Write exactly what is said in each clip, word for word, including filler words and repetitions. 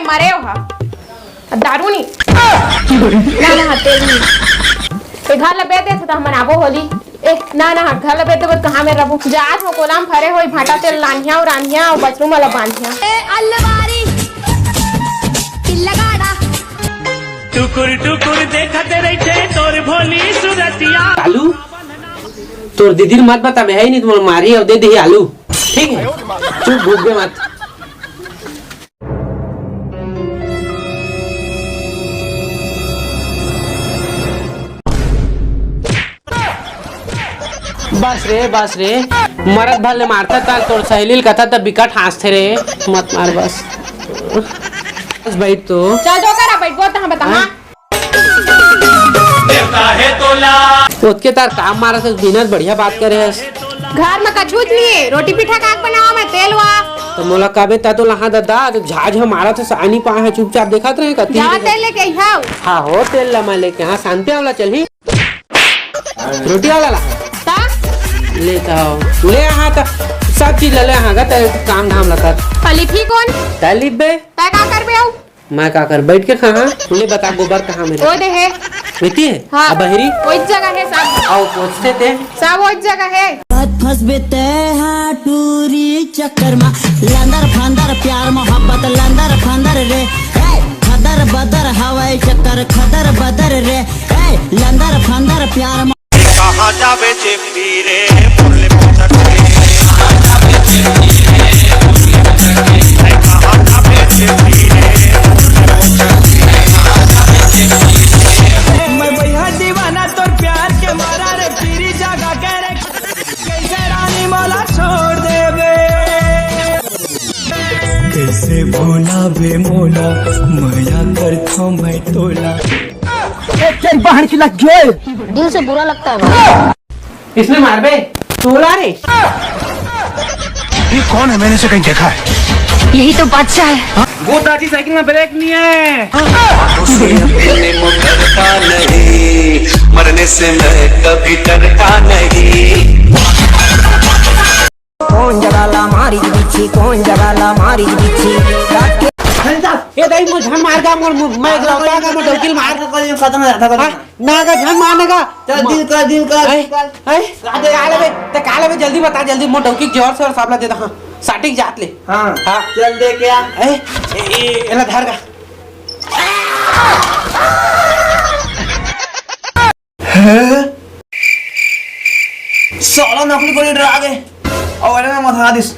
मारे हो हा। दारू नी। ना, ना, तेल नी। ए, घर ला बेच देथे त हमन आबो होली। ए, ना, ना, घर ला बेच देबो त कहाँ में रहबो? जात हो कोला म फरे होई, भाटा तेल लानिया अउ रानिया अउ बछरू मन ला बांधिया। ए, अलवारी, तिल्लगाड़ा। टुकुर टुकुर देखत रहिथे तोर भोली सुरतिया। आलू, तोर दीदी ल मत बता, मैं है नहीं, तुम्हारा मारी अउ दे दे आलू, ठीक है? चुप, भूख मत। बस रे, बस रे, मरत भर ले मारता ताल तोर सहेली ल कथा त बिकट हाँसथे रे, मत मार बस। बस बैठ तो। चल तो करा बैठ, बोल तहाँ बता, हाँ? हाँ? देवता है तोला। ओतके तार काम मारा से बिना बढ़िया बात करे हस। घर में कछुच नहीं है, रोटी पीठा काक बनावा मैं तेल वा। तो मोला कबे ता तो लहा ददा, तो झाझ मारा तो सानी पा है, चुपचाप देखत रहे कती। जावा तेल लेके आई हाव। हाँ हो, तेल ला मैं लेके, हाँ, शांति वाला चल ही। रोटी वाला ला। ता? ले तो आओ। ले हाँ तो सब चीज ले ले हाँ गा, ते काम धाम ला कर। पली ठीक कौन? तली बे। तै का करबे आऊ? मैं का कर बैठ के खा हाँ? ले बता गोबर कहाँ मेरे? ओ दे है। बेटी है? हाँ। अब बहिरी? ओइच जगह है सब। आओ पोछते ते। सब ओइच जगह है। बात फंसबे ते हाँ टूरी चक्कर मा। लंदर फंदर प्यार मोहब्बत लंदर फंदर रे। हे, खदर बदर हवाई चक्कर खदर बदर रे। हे, लंदर फंदर प्यार कहाँ जाबे चेपी रे, मोर ले पहुंचा टोली। कहाँ जाबे चेपी रे, मोर ले पहुंचा टोली। मैं भैया दीवाना तोर प्यार के मारा रे, फिरी जगा के रे, कैसे रानी मोला छोड़ देबे। कैसे भुलाबे मोला, मया करथौं मैं तोला। ए, तेरी बहन की लग गई। दिल से बुरा लगता है भाई। इसने मार बे, तोला रे। ये कौन है? मैंने इसे कहीं देखा है। यही तो बादशाह है। गोदाजी साइकिल में ब्रेक नहीं है। मरने से मैंने मुकरता नहीं, मरने से मैं कभी डरता नहीं। कौन जगह ला मारी बिच्छी, कौन जगह ला मारी बिच्छी। ए दाई, मोर झन मार गा, मोर, मोर, मैं एकलौता गा, मोर डौकी ल मार। खत्म हो जाता, खत्म। हाँ, ना गा, झन मार ना गा। चल, दिल कर, दिल कर, ए, दिल कर। ए, का दे, का लेबे? ते का लेबे? जल्दी बता, जल्दी, मोर डौकी के जेवर सेवर सब ला दे दे, हाँ। साटिक जात ले। हाँ, हाँ। चल दे क्या? ए, ए, ए, एला धर गा। हैं? साला नकली गोली डरा गे। अउ अरे मैं मथा दिस।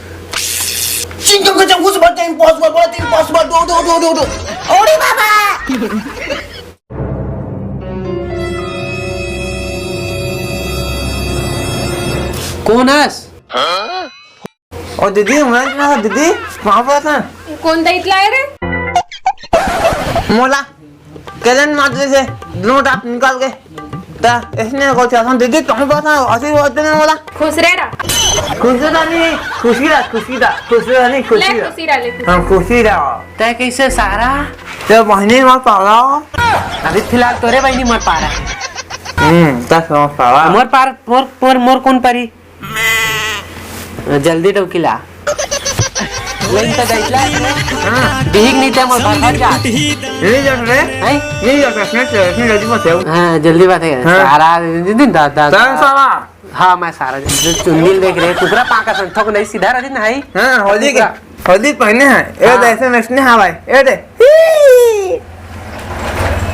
चिंटू के चंगुस बड़ा impossible, बड़ा impossible। दो, दो, दो, दो, दो। अरे बाबा। कौन हस? ओ दीदी, मैं ना दीदी, कहाँ पर था? कौन दई तलाए रे? मोला, कैलन मार दे से, नोट आप निकाल के। ता, इसने को चाहता दीदी, कहाँ पर था? ऐसी बात नहीं मोला। खुश रह रहा। खुश रह नहीं, खुशी रह, खुशी रह, खुश रह नहीं, खुशी ले रह। खुशी रह, ले खुशी। हाँ, खुशी रह। तै कैसे सारा? ते बहनी मर पारा। अभी फिलहाल तोरे बहनी मर पारा। हम्म, तस मर पारा। मोर पार, मोर, मोर, मोर कौन परी? जल्दी डौकी ला। लेकिन तो गइसला। हाँ। बिहिक नहीं ते मोर भाषा जा। नहीं जात रे। हैं? नहीं जात रे, इसने, इसने जल्दी मत आओ। हाँ, जल्दी बात है। हाँ। सारा दिन, दिन, दा, दा, तन दा। सारा। हाँ, मैं सारा दिन जो चुंदिल देख रहे, कुकरा पाका सन, थोक नहीं सीधा रही ना, है? हाँ, होली के, कुकरा। होली पहने हैं। ए, हाँ। तो ऐसे में इसने, हाँ भाई, ए दे।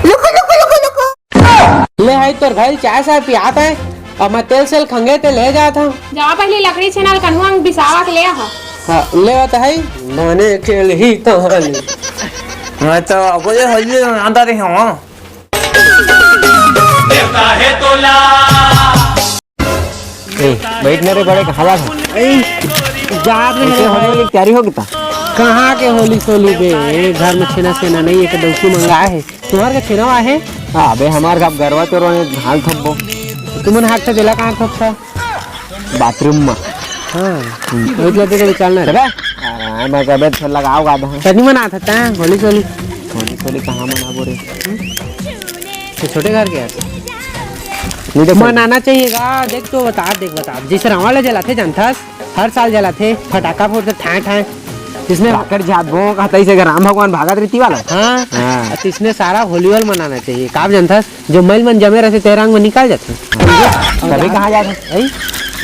लुको, लुको, लुको, लुको। ले हाई तोर भाई चाय साय पियात है, अब मैं तेल सेल खंगे ते ले जात हूँ। जा पहली लकड़ी छेना ल कन्हुआ म बिसावा के ले आ। हाँ, ले आत है, माने खेल ही कहानी। मैं तो अब ये होली में आता रही हूँ। देवता है तोला। ए, बैठ ना रे बड़े, कहाँ जात हस? ए, जात रहे ऐसे रे होली भाई। वाली तैयारी हो गई था? कहाँ के होली सोली बे? ए, घर में छेना सेना नहीं है, एक डौकी मंगा है। तुम्हार का छेना है? हाँ, बे, हमार का गरवा चोरवा ने हाल थब्बो। तुमन हाथ से देला कहाँ थपता? बाथरूम में। हाँ, हम्म। वही तो तेरे चलना है। अबे, हाँ, मैं कबे तो लगाओ गा दो। तनी मना था, तैं, होली सोली। होली सोली कहाँ मनाबो रे? तो छोटे घर के यार। नहीं, देखो। मनाना चाहिए गा, देख तो बता, देख बता। जैसे रावण ला जलाथे जानथस, हर साल जलाथे, फटाका फोड़थे ठाए ठाए। किसने? राकेट झात भोंक कहता इसे राम भगवान भागत रहती वाला। हाँ। हाँ। अउ तिसने सारा होली वाल मनाना चाहिए। का जानथस, जो मइल मन जमे रहते तेरा अंग में निकल जाते। तभी कहा जाते। भाई,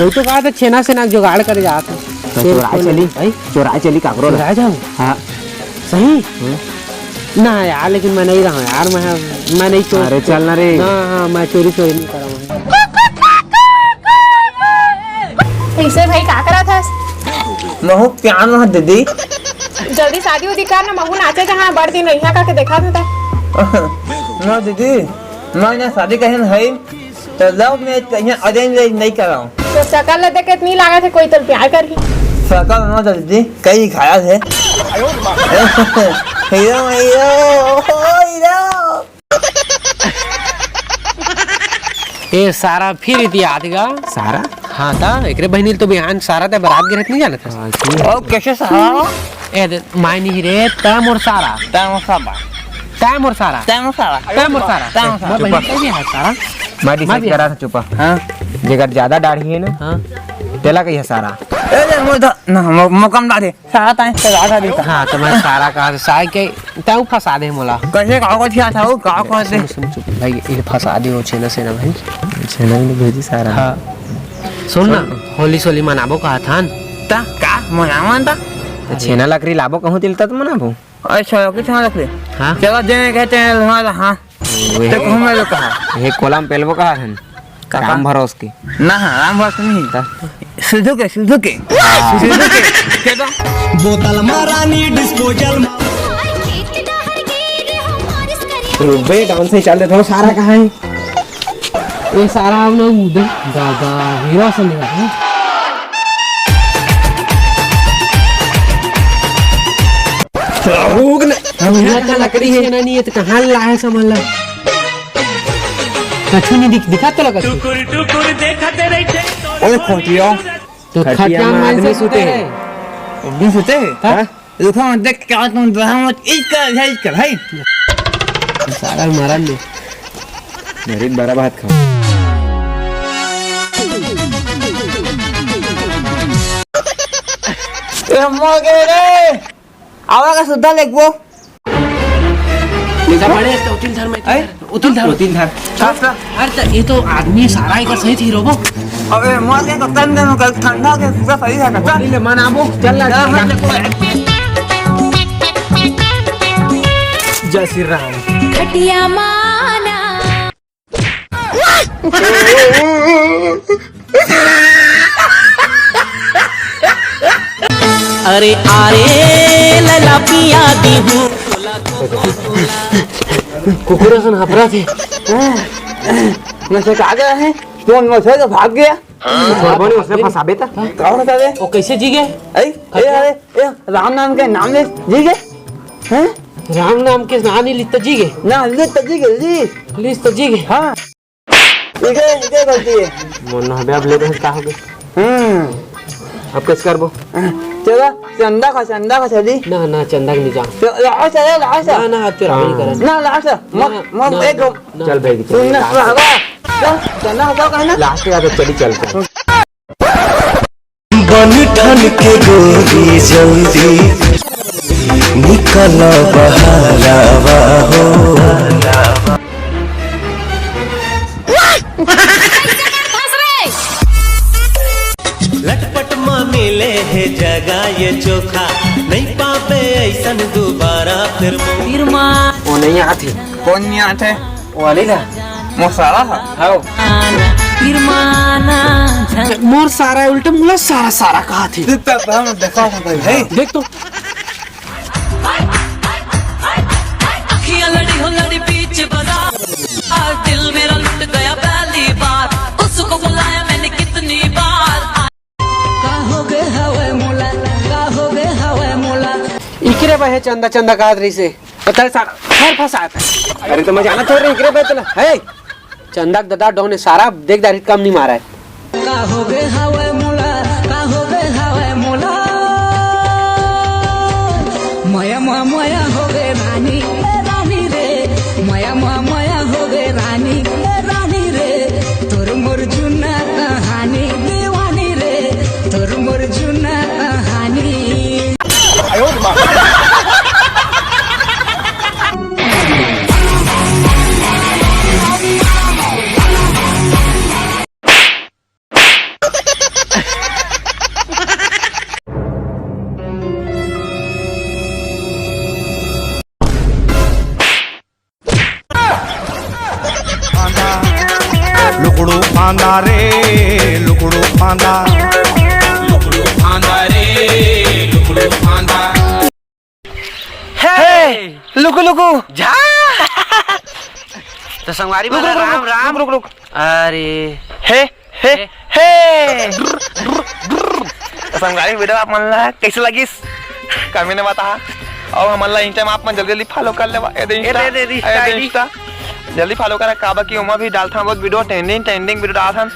वो तो कहा था छेना से ना जुगाड़ करे जाते। तो चोराए चली। भाई। चोराए चली काकरो ला। चोराए जाओ। हाँ। सही? हम्म। ना यार, लेकिन मैं नहीं रहा यार, मैं, मैं नहीं चोर। अरे चल ना रे। हाँ, हाँ, मैं चोरी चोरी नहीं करा हूँ। कैसे भाई, का करा था? महू प्यार में दीदी। जल्दी शादी उदी कर ना, महू नाचे जहाँ बड़ दिन रहिया करके देखा था। ना दीदी, मैं ना शादी कहीं है, तो लव मैरिज कहीं अरेंज मैरिज नहीं कराऊं। तो शकल ले देख के इतनी लागत है कोई तो प्यार करही। शकल ना दीदी, कई घायल है। हीरो, हीरो, ओ हीरो। ए सारा फिर इतिहास गा। सारा? हाँ ता, एकरे बहिनी तो बिहान सारा ते बारात गे रहत नहीं जानत हस। ओ, कैसे सारा? ए दे, माय नहीं रे, तै मोर सारा। तै मोर सारा। तै मोर सारा। तै मोर सारा। तै मोर सारा। तै मोर सारा। मोर बहिनी चुप। कह दिया है सारा। मैं डिसाइड करा था, चुप। हाँ। जेकर ज्यादा दाढ़ी है ना, हाँ। तेला कहिए सारा। ए, दे, मोर दा-, ना, मो-, मोकम दाढ़ी। सारा ताई से ज्यादा दाढ़ी का। हाँ, तो मैं सारा कहा था, सारा के, तै फंसा दे मोला। कैसे का को छिया था, वो का को दे? सुन, सुन, चुप, भाई, ये फंसा दे वो छेना से ना, भाई। छेना भी भेजी सारा। हाँ। सुन ना, होली सोली मनाबो कहा था न। ता, का? मनावा ता? तो छेना लकड़ी लाबो कहूँ तिल तत मनाबो। अच्छा, लकड़ी छेना लकड़ी। हाँ। चलो, देने कहते हैं, तुम्हारा, हाँ। वो तो है। कहूँ मैं तो कहा। ये कोलम पेलबो कहा था न। काका? राम भरोस के। ना, हाँ, राम भरोस नहीं। ता? सिद्धू के, सिद्धू के। हाँ। सिद्धू के। के तो? बोतल मा रानी डिस्पोजल मा। रुक बे, डांस नहीं चल रहे, थोड़ा सारा कहाँ है? ये सारा हम लोग उधर दादा हीरो से नहीं है। रोग न, हम यहाँ का लकड़ी है ना, नहीं है तो कहाँ ला है समझ ला। कछु नहीं दिख, दिखा तो लगा। टुकुर टुकुर देखत रहिथे। ओए खोटिया। तो खटिया खटिया में में आदमी आदमी सुते सुते हैं। हैं। आदमी सुते हैं? हाँ? हाँ? रुको, मैं देख के आता हूँ, डरा मत, इस कर, है, इस कर, है। सारा मारा ने। मेरी बड़ा भात खाओ। ए, मर गए रे। आवा का सुद्धा लेगबो। ले जा बड़े, तो उतिल धर में, हैं? उतिल धर, उतिल धर। हाँ, सर। अरे, तो ये तो आदमी सारा एक सही थी, रोबो। अबे, मर के कप्तान का नौकर ठंडा के पूरा सही है, कप्तान। ले, मन आबो, चल ला, यार, चल ला। मत देखो। जय श्री राम। खटिया माना। अरे आरे लला पिया दी हूँ। कुकुर असन हफरा थे। नशे का आ गया है? कौन नशे तो भाग गया? छोड़बो नहीं, उसने फंसाबे था। कौन फंसाबे? वो कैसे जी गए? ऐ, ए, अरे, ए, राम नाम के नाम ले, जी गए? हैं? राम नाम के नाम नहीं लिखता जी गए? ना, लिखता जी गए, जी। लिखता जी गए? हाँ। ठीक है, ठीक है, गलती है। मोर ना हबे, अब ले दे, का हो गए? हम्म। अब कैसे करबो? चला, चंदा का, चंदा का चली। ना, ना, चंदा के नहीं जा। च-, लाओ, चला, लाओ, चला। ना, ना, अब तेरा नहीं करन। ना, लाओ, चला। मत, ना, मत, ना, एक ना, ना। चल भाई, चल, सुन ना, last सुहागा। चल, चंदा का, चल, कहना। Last का तो चली, चल, चल। बन ठन के गोरी जल्दी निकल बहरावा हो। लटपट मा मिले हे जगह ये चोखा, नहीं पाबे ऐसन दोबारा फिर मो-, फिर मा- वो नहीं आती। कौन नहीं आते? वो वाली ना। मोर सारा हा? हाओ। मोर सारा है, उल्टा मुला सारा सारा कहा थी। तू तो हम देखा था भाई, है? देख तो। अखियां लड़ी हो लड़ी बीच बाजार, दिल मेरा लुट गया पहली बार, उसको बुलाया मैंने कितनी बार। का हो गे हवय मोला, का हो गे हवय मोला। इकरे बहे चंदा चंदा कहत रहिसे। पता है सारा, हर फंसात है। अरे तो मैं जाना थोड़ी इकरे बहे तला। हे, चंदा के ददा डॉन है सारा, देख दारी काम नहीं मारा है। का हो गे हवय मोला, का हो गे हवय मोला। मया मा मया हो गे रानी, ए रानी रे। मया मा मया हो गे रानी, ए रानी रे। तोर मोर जुन्ना कहानी दीवानी रे, तोर मोर जुन्ना कहानी। लुकड़ू फांदा रे, लुकड़ू फांदा। लुकड़ू फांदा रे, लुकड़ू फांदा। हे, लुकु लुकु। जा। तो संगवारी मन ला राम राम। रुक रुक। अरे हे हे हे। तो संगवारी, video आप मन ला कैसे लगिस, comment में बता। अउ हमन ला Insta में आप मन जल्दी जल्दी follow कर लेवा। ए दे Insta, ए दे Insta। जल्दी follow करा, काबर कि ओमा भी डालथन बहुत video, trending trending video डालथन।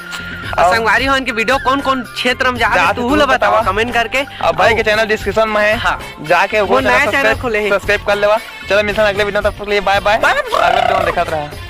अउ संगवारी हो, इनके video कौन कौन क्षेत्र में जात हे, तू ला बतावा comment करके। अब भाई के channel description में हे। हाँ। जाके वो नया channel खोले हे। Subscribe कर लेवा। चलो मिलथन अगले video, तब तक के लिए bye bye। Bye bye। अगले video में देखत रहा।